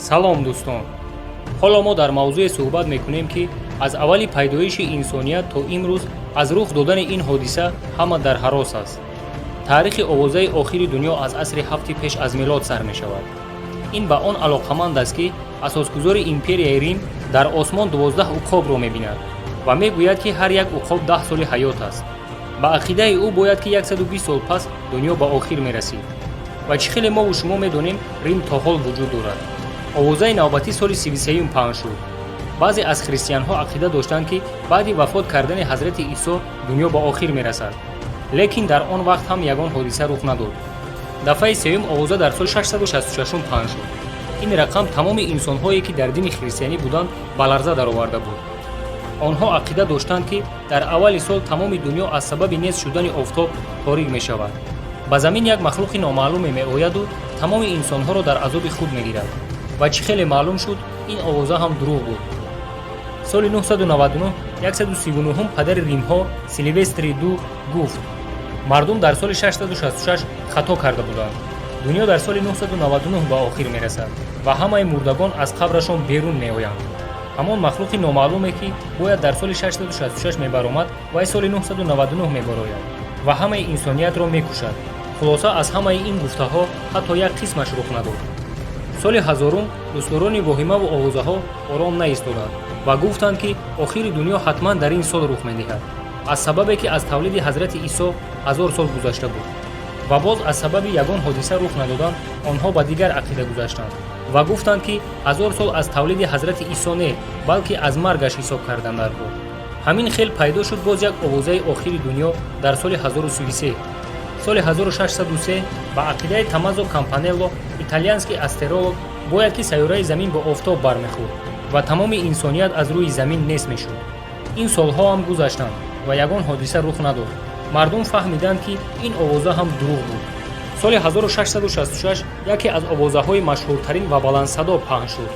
Салом, дӯстон! Ҳоло мо дар мавзӯе суҳбат мекунем, ки аз аввали пайдоиши инсоният то имрӯз аз рух додани ин ҳодиса ҳама дар ҳарос аст. Таърихи овозаи охири дунё аз асри ҳафти пеш аз милод сар мешавад. Ин ба он алоқаманд аст, ки асосгузори империяи Рим дар осмон 12 уқобро мебинад ва мегӯяд, ки ҳар як уқоб 10 соли ҳаёт аст. Ба ақидаи ӯ, бояд ки 120 сол пас дунё ба охир мерасид. Ва чӣ хеле мову шумо медонем, Рим то ҳол вуҷуд дорад. Овозаи навбатӣ соли 33-юм паҳн шуд. Баъзе аз христианҳо ақида доштанд, ки баъди вафот кардани ҳазрати Исо дунё ба охир мерасад, лекин дар он вақт ҳам ягон ҳодиса рух надод. Дафъаи сеюм овоза дар соли 666 паҳн шуд. Ин рақам тамоми инсонҳое, ки дар дини христианӣ буданд, ба ларза дароварда буд. Онҳо ақида доштанд, ки дар аввали сол тамоми дунё аз сабаби нест шудани офтоб торик мешавад, ба замин як махлуқи номаълуме меояду тамоми инсонҳоро дар азоби худ мегирад. Ва чӣ хеле маълум шуд, ин овоза ҳам дурӯғ буд. Соли 999 139-ум падари римҳо Силвестри Ду гуфт, мардум дар соли 666 хато карда буданд, дунё дар соли 999 ба охир мерасад ва ҳамаи мурдагон аз қабрашон берун меоянд. Ҳамон махлуқи номаълуме, ки бояд дар соли 666 мебаромад, вай соли 999 мебарояд ва ҳамаи инсониятро мекушад. Хулоса, аз ҳамаи ин гуфтаҳо ҳатто як қисмаш рух надод. Соли ҳазорум дӯстдорони воҳимаву овозаҳо ором наистоданд ва гуфтанд, ки охири дунё ҳатман дар ин сол рух медиҳад, аз сабабе ки аз тавлиди ҳазрати Исо 1000 сол гузашта буд. Ва боз аз сабаби ягон ҳодиса рух надодан, онҳо ба дигар ақида гузаштанд ва гуфтанд, ки 1000 сол аз тавлиди ҳазрати Исо не, балки аз маргаш ҳисоб кардан даркор. Ҳамин хел пайдо шуд боз як овозаи охири дунё дар соли 1033. Соли 1603, ба ақидаи Томмазо Кампанелло, итальянский астролог, бояд ки сайёраи Замин бо офтоб бармехӯрд ва тамоми инсоният аз рӯи замин нест мешуд. Ин солҳо ҳам гузаштанд ва ягон ҳодиса рух надод. Мардум фаҳмиданд, ки ин овоза ҳам дурӯғ буд. Соли 1666 яке аз овозаҳои машҳуртарин ва баландсадо паҳн шуд.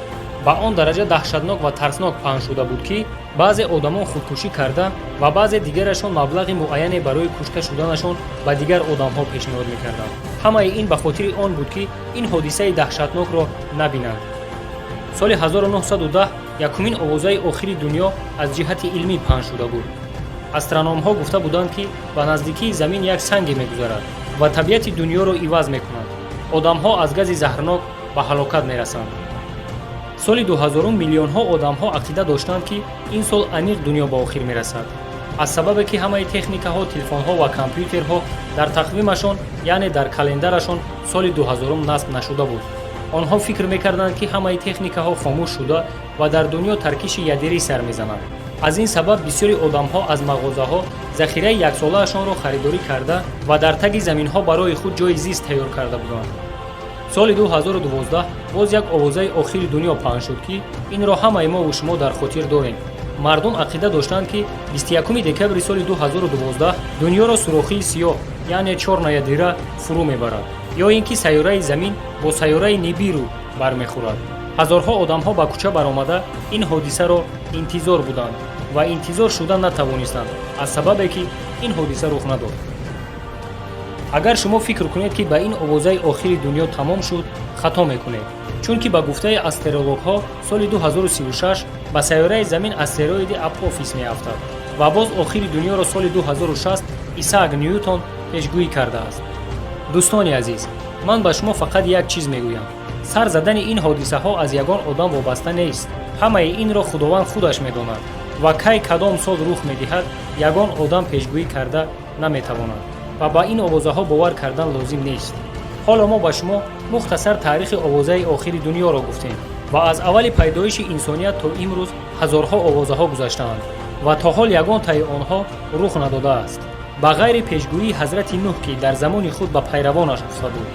Ба он дараҷа даҳшатнок ва тарснок паҳн шуда буд, ки баъзе одамон худкушӣ карда ва баъзе дигарашон маблағи муайяне барои кушта шуданашон ба дигар одамҳо пешниҳод мекарданд. Ҳамаи ин ба хотири он буд, ки ин ҳодисаи даҳшатнокро набинанд. Соли 1910 якумин овозаи охири дунё аз ҷиҳати илмӣ паҳн шуда буд. Астрономҳо гуфта буданд, ки ба наздикии Замин як санге мегузарад ва табиати дунёро иваз мекунад, одамҳо аз гази заҳрнок ба ҳалокат мерасанд. Соли 2000-ум миллионҳо одамҳо ақида доштанд, ки ин сол аниқ дунё ба охир мерасад, аз сабабе ки ҳамаи техникаҳо, телефонҳо ва компютерҳо дар тақвимашон, яъне дар календарашон, соли 2000-ум насб нашуда буд. Онҳо фикр мекарданд, ки ҳамаи техникаҳо хомӯш шуда ва дар дунё таркиши ядерӣ сар мезанад. Аз ин сабаб бисёри одамҳо аз мағозаҳо захираи яксолаашонро харидорӣ карда ва дар таги заминҳо барои худ ҷои зист тайёр карда буданд. Соли 2012 боз як овозаи охири дунё паҳн шуд, ки инро ҳамаи мову шумо дар хотир дорем. Мардум ақида доштанд, ки 21 декабри соли 2012 дунёро сурохии сиёҳ, яъне чёрная дыра, фурӯ мебарад ё ин ки сайёраи Замин бо сайёраи Нибиру бармехӯрад. Ҳазорҳо одамҳо ба кӯча баромада, ин ҳодисаро интизор буданд ва интизор шуда натавонистанд, аз сабабе ки ин ҳодиса рух надод. Агар шумо фикр кунед, ки ба ин овозаи охири дунё тамом шуд, хато мекунед, чунки ба гуфтаи астрологҳо соли 2036 ба сайёраи Замин астероиди Апофис меафтад ва боз охири дунёро соли 2060 Исаак Ньютон пешгӯӣ кардааст. Дӯстони азиз, ман ба шумо фақат як чиз мегӯям: сар задани ин ҳодисаҳо аз ягон одам вобаста нест. Ҳамаи инро Худованд худаш медонад ва кай кадом сол рух медиҳад, ягон одам пешгӯӣ карда наметавонад ва ба ин овозаҳо бовар кардан лозим нест. Ҳоло мо ба шумо мухтасар таърихи овозаи охири дунёро гуфтем ва аз аввали пайдоиши инсоният то имрӯз ҳазорҳо овозаҳо гузаштаанд ва то ҳол ягон таи онҳо рух надодааст, ба ғайри пешгӯии ҳазрати Нӯҳ, ки дар замони худ ба пайравонаш гуфта буд.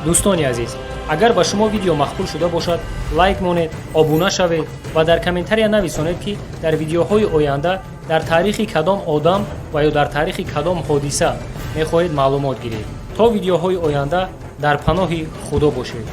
Дӯстони азиз, агар ба шумо видео маъқул шуда бошад, лайк монед, обуна шавед ва дар комментария нависонед, ки дар видеоҳои оянда дар таърихи кадом одам ва ё дар таърихи кадом ҳодиса мехоҳед маълумот гиред. То видеоҳои оянда дар паноҳи Худо бошед.